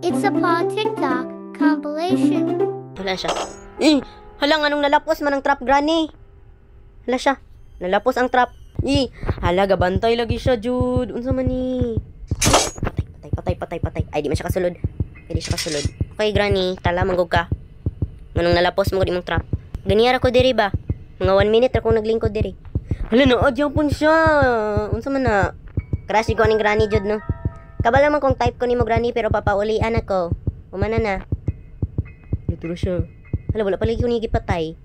It's a Paw TikTok compilation. Wala siya. Eh, hala, anong nalapos man ang trap, Granny? Hala siya. Nalapos ang trap. Eh, hala, gabantay lagi siya, Jude. Unsa man ni? Patay, patay, patay, patay, patay. Ay, di man siya kasulod. Ay, di siya kasulod. Okay, Granny, tala, manggog ka. Nganong nalapos mo imong trap. Ganiyara ko diri ba? Mga 1 minute akong naglingkod diri. Hala, naadya pun siya. Unsa man na? Crush ko aning Granny, Jude, no? Kabalo man kung type ko nimo, Granny, pero papaulian ako. Umana na. Nuturo siya. Hala, wala pala ko niya gipatay.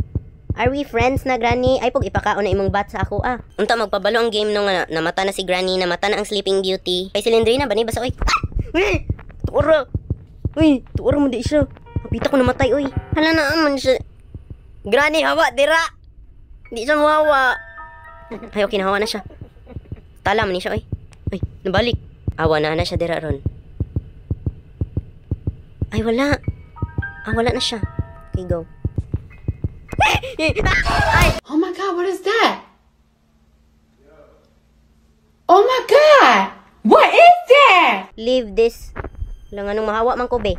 Are we friends na, Granny? Ay, pag ipakaon na imong bat sa ako, ah. Unta, magpabalo ang game no nga namata na si Granny, namata na ang Sleeping Beauty. Ay, Silendrina ba ni? Basta, oy. Uy! Tuora! Uy, tuora mo di siya. Kapita ko namatay, uy. Hala na man siya. Granny, hawa, dira! Di siya muhawa. Ay, okay, nahawa na siya. Tala man ni siya, uy. Uy, nabalik. Awa na na siya dira ron. Ay, wala. Ah, wala na siya. Okay, go. Ay! Oh my God, what is that? Oh my God! What is that? Leave this. Lang anong mahawa man ko, be.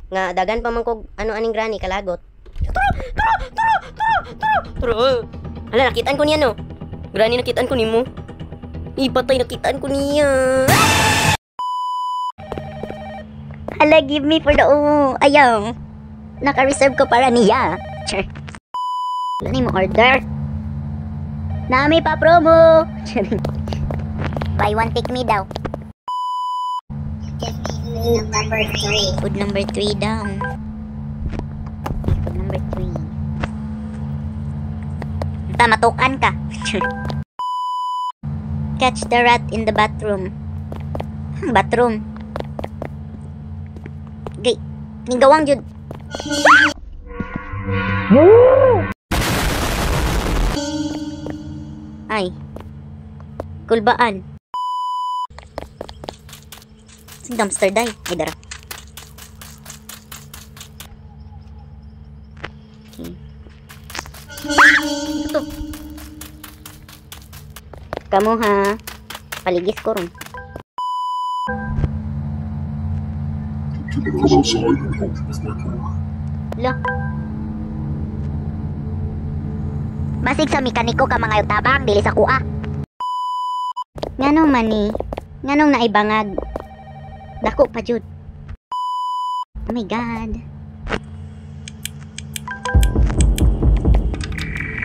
Nga, dagan pa man ko, ano aning Granny, kalagot. Tara! Tara! Tara! Tara! Tara! Tara! Hala, nakitaan ko niya, no? Granny, nakitaan ko nimo. Ipatay, nakitaan ko niya. Hala, give me for the oh, ayaw. Naka-reserve ko para niya. Sure. Wala na yung order. Nami pa promo. Buy one, take me daw. Give me number 3. Food number 3 daw. Food number 3. Ta, matukan ka. Catch the rat in the bathroom. Bathroom. Gay. Ningawang jud. Ay. Kulbaan. Sing dumpster day. Ay, dara. Okay. Ito. Kamu ha. Paligis ko ron. Can I come outside and help you with my car? La. Basig sa mekaniko ka mga tabang dili sa kuha. Nganong mani? Nganong naibangag? Dako pa jud. Oh my God.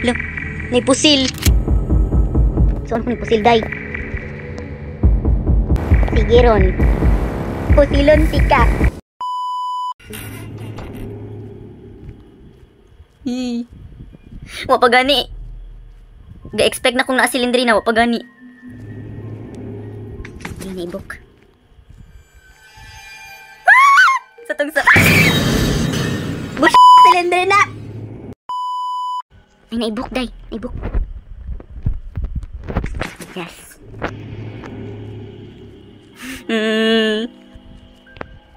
Lo, may pusil. Saan ko ni pusil day? Sige ron. Pusilon tika. Hi. Wa pa gani. Ga-expect na kung naa Silendrina, wa pa gani. Hindi na i-book. Ah! Sa tong sa... Bush! Silendrina! Ay, na-book, day. Na-book. Yes.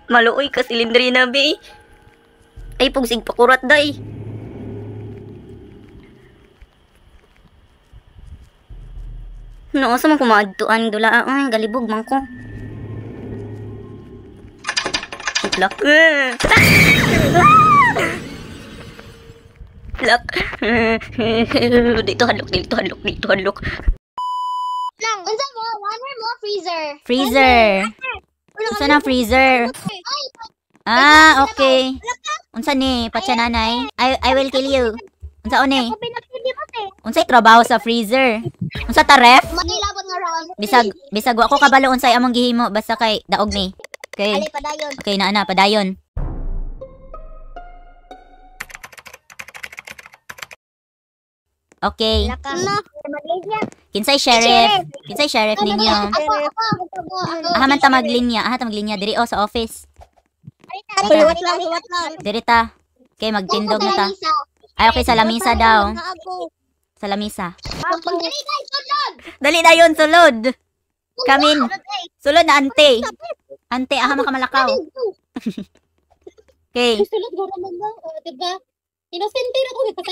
Maluoy ka, Silendrina, be. Ay, pugsig pakurat, day. No, sa man kumaadtuan dula, ay galibog man ko. Lock. Lock. Dito hadlok, dito hadlok, dito hadlok. Lang, unsa mo? One or more freezer. Freezer. Unsa na freezer? Ah, okay. Unsa ni patsa nanay? I will kill you. Unsa oni? Unsay trabaho sa freezer? Unsa ta ref? Bisag wa ko kabalo unsay among gihimo basta kay daog ni. Okay. Okay na ana padayon. Okay. Kinsay sheriff? Kinsay sheriff ninyo? Aha man ta maglinya, aha ta maglinya diri o sa office. Diri ta. Okay, magtindog na ta. Ay, okay, sa lamisa daw. Sa lamisa. Dali na yun, sulod. Kamin. Sulod na, ante. Ante, aha, makamalakaw. Okay.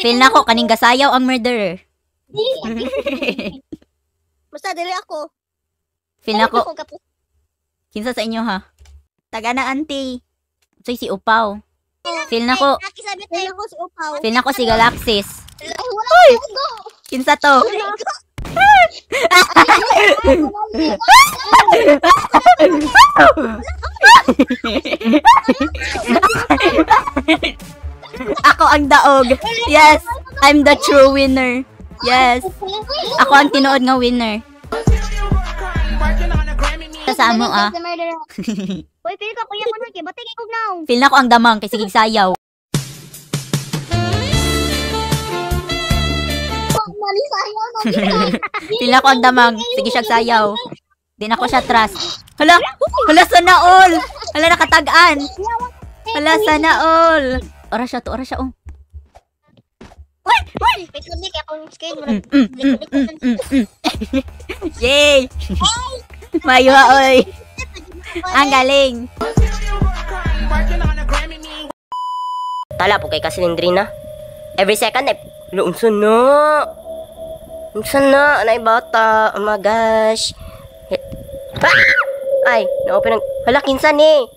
Feel na ko, kaning gasayaw ang murderer. Basta, dili ako. Feel na ko. Kinsa sa inyo ha? Taga na, auntie. Soy si Upaw. Feel na ko, Feel ko si Upaw. Feel na ko si Galaxis. Ay, wala ko. Kinsa to? Ako ang daog. Yes, I'm the true winner. Yes. Ako ang tinuod nga winner. Sa amo ah. Uy, feel ko kuya ko na kay batay kay kugnaw. Feel na ko ang damang kay sige sayaw. Mali sayaw na. Feel na ko ang damang sige siya sayaw. Di na ko siya trust. Hala, hala sana all. Hala nakatag-an. Hala sana all. Ora siya to, ora siya oh. Uy, uy. Wait lang kay akong screen mo. Yay! Mayo ha, oy. Ang galing. Tala po kay Kasilindrina. Every second ay unsa na? Unsa na? Anay bata. Oh my gosh. Ah! Ay, na-open ang hala kinsa ni?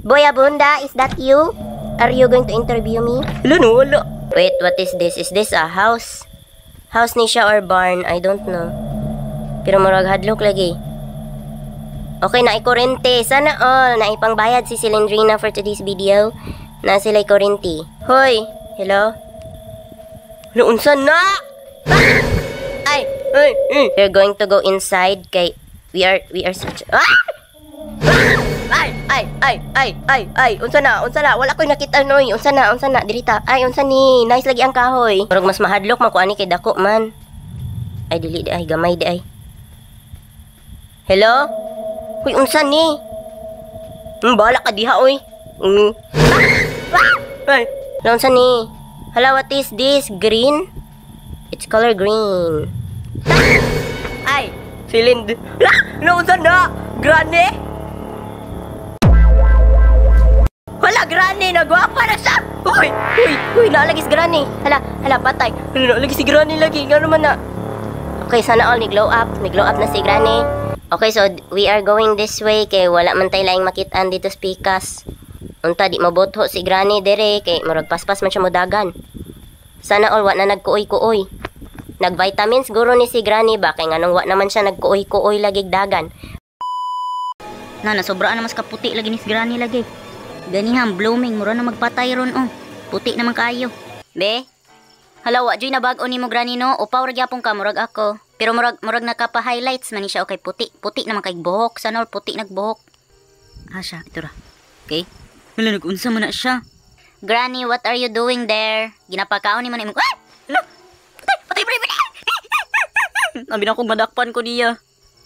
Boy Abunda, is that you? Are you going to interview me? Hala no, wala. Wait, what is this? Is this a house? House ni siya or barn? I don't know. Pero murag hadlok lagi. Okay, naikurente. Sana all. Naipangbayad si Silindrina for today's video. Na sila'y kurente. Hoy! Hello? Hala, unsa na? Ah! Ay! Ay! Ay! We're going to go inside kay we are such Ah! Ah! Ay! Ay! Ay! Ay! Ay! Ay! Unsa na? Unsa na? Wala ko'y nakita noy. Unsa na? Unsa na? Dirita. Ay, unsa ni? Nice lagi ang kahoy. Murag mas mahadlok man ko ani kay dako man. Ay, dili di ay. Gamay di ay. Hello? Uy, unsa ni? Bahala ka diha, oy. Ah! Ah! Ay, hala, unsa ni? Hala, what is this? Green? It's color green. Ah! Ay, silind. Ah! Hala, unsa na? Granny? Hala, Granny, nagwapa na siya! Uy, uy, uy, naalagis Granny. Hala, hala, patay. Hala, naalagis si Granny lagi. Nga naman na. Okay, sana all, ni-glow up. Ni-glow up na si Granny. Okay, so we are going this way kay wala man tay laing makitaan dito sa pikas. Unta di mabotho si Granny dere kay murag paspas man siya modagan. Sana all wa na nagkuoy-kuoy. Nag-vitamins guro ni si Granny ba kay nganong wa naman siya nagkuoy-kuoy lagi dagan. Na nasobraan na mas kaputi lagi ni si Granny lagi. Ganihang blooming mura na magpatay ron oh. Puti naman kayo. Be. Hala wa joy na bag-o nimo Granny no. Upaw ra gyapon ka murag ako. Pero murag nakapa-highlights man ni siya okay puti. Puti naman kay buhok sana all puti nagbuhok. Ah siya, ito ra. Okay. Hala nag-unsa man na siya. Granny, what are you doing there? Ginapakaon ni man imong. Ah! Hala! Patay, patay, patay, patay. Abi na akong madakpan ko niya.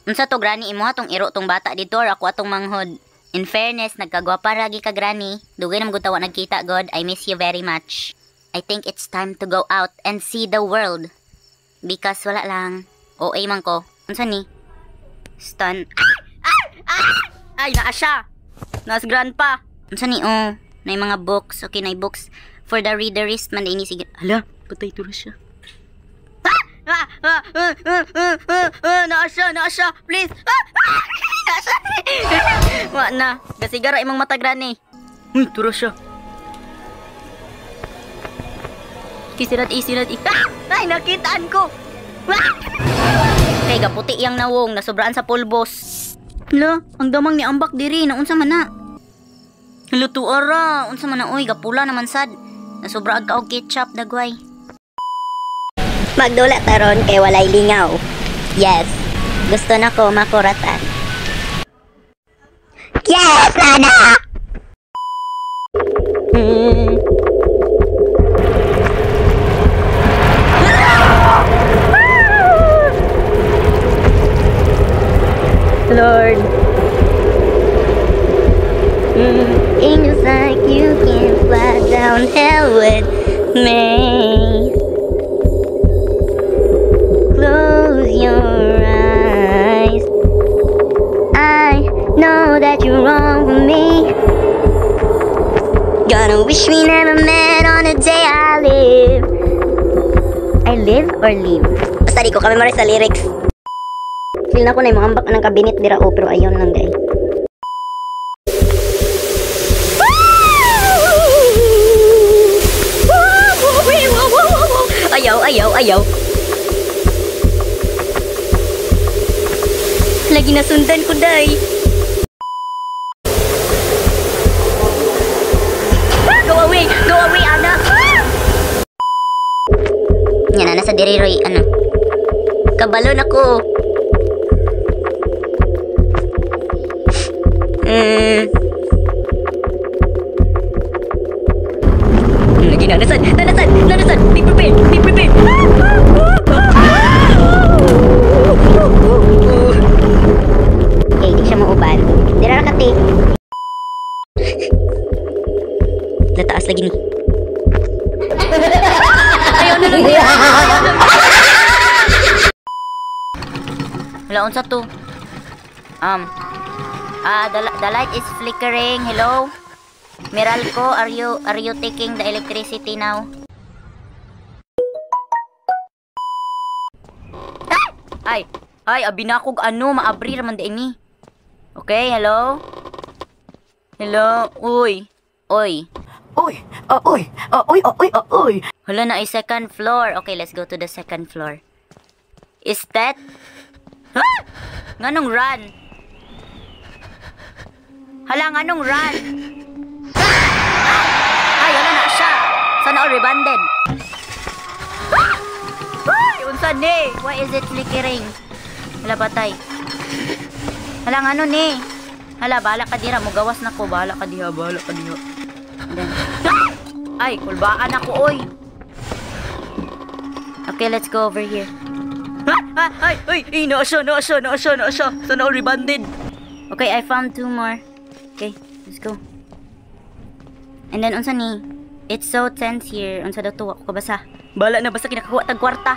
Unsa to Granny imo atong iro tong bata dito or ako atong manghod? In fairness, nagkagwapa ragi ka Granny. Dugay na magud tawa nagkita god. I miss you very much. I think it's time to go out and see the world. Because wala lang. OA man ko. Unsa ni? Stun. Ah! Ah! Ah! Ay, naa siya. Nas grandpa. Unsa ni oh? Nay mga books. Okay, nay books for the readerist man ini sige. Hala, patay to siya. Ah! Ah! Ah! Ah! Ah! Ah! Ah! Ah! Naa siya, naa siya. Please. Ah! Ah! Naa siya. Wa na. Gasigara imong mata Granny. Uy, tura siya. Kisirat isirat. Ah! Ay, nakitaan ko. Ah! Kay gaputi yang nawong nasobraan sa pulbos. Hala, ang damang ni ambak diri na unsa man na. Hala tuara, unsa man na oy gapula naman sad. Nasobra ag ka og ketchup dagway. Magdula taron kay walay lingaw. Yes, gusto na ko makuratan. Yes, Nana! Lord. Angels like you can fly down hell with me. Close your eyes. I know that you're wrong for me. Gonna wish we never met on the day I live. I live or leave? Basta di ko kami sa lyrics. Feel na ko na yung mga ambak ng kabinet dira oh, pero ayaw lang day. Lagi nasundan ko, day. Ah! Go away! Go away, Ana! Ah! Yan na, nasa diri Roy, ano. Kabalo na ko. Lagi na, nasad, nasad, nasad. Be prepared, be prepared. Ah! Ah! Ah! Okay, di siya muuban. Dira ra ka, te. Nataas lagi ni. Ayaw na lang. Wala, unsa to? The light is flickering. Hello? Meralco, are you taking the electricity now? Ah! Ay, ay, abi na akong ano, maabri raman din ni. Okay, hello? Hello? Uy. Uy. Oy, ah, oy, ah, oy, ah, oy, ah, oy. Hala na ay second floor. Okay, let's go to the second floor. Is that? Ha? Nganong run? Hala, nganong run? Ah! Ay, wala na siya. Sana all rebanded. Ah! Ay, unsa ni? Why is it flickering? Hala, patay. Hala, ngano ni? Hala, bahala ka dira. Mugawas na ko. Bahala ka diha, bahala ka diha. And then, ah! Ay, kulbaan ako, oy. Okay, let's go over here. Ah! Ah! Ay! Ay! Ay! Naa siya! Naa siya! Naa siya! Naa siya! Sana all rebanded! Okay, I found two more. Okay, let's go. And then, unsa ni? It's so tense here. Unsa daw to? Ako kabasa. Bala na, basta kinakakuha tag kwarta.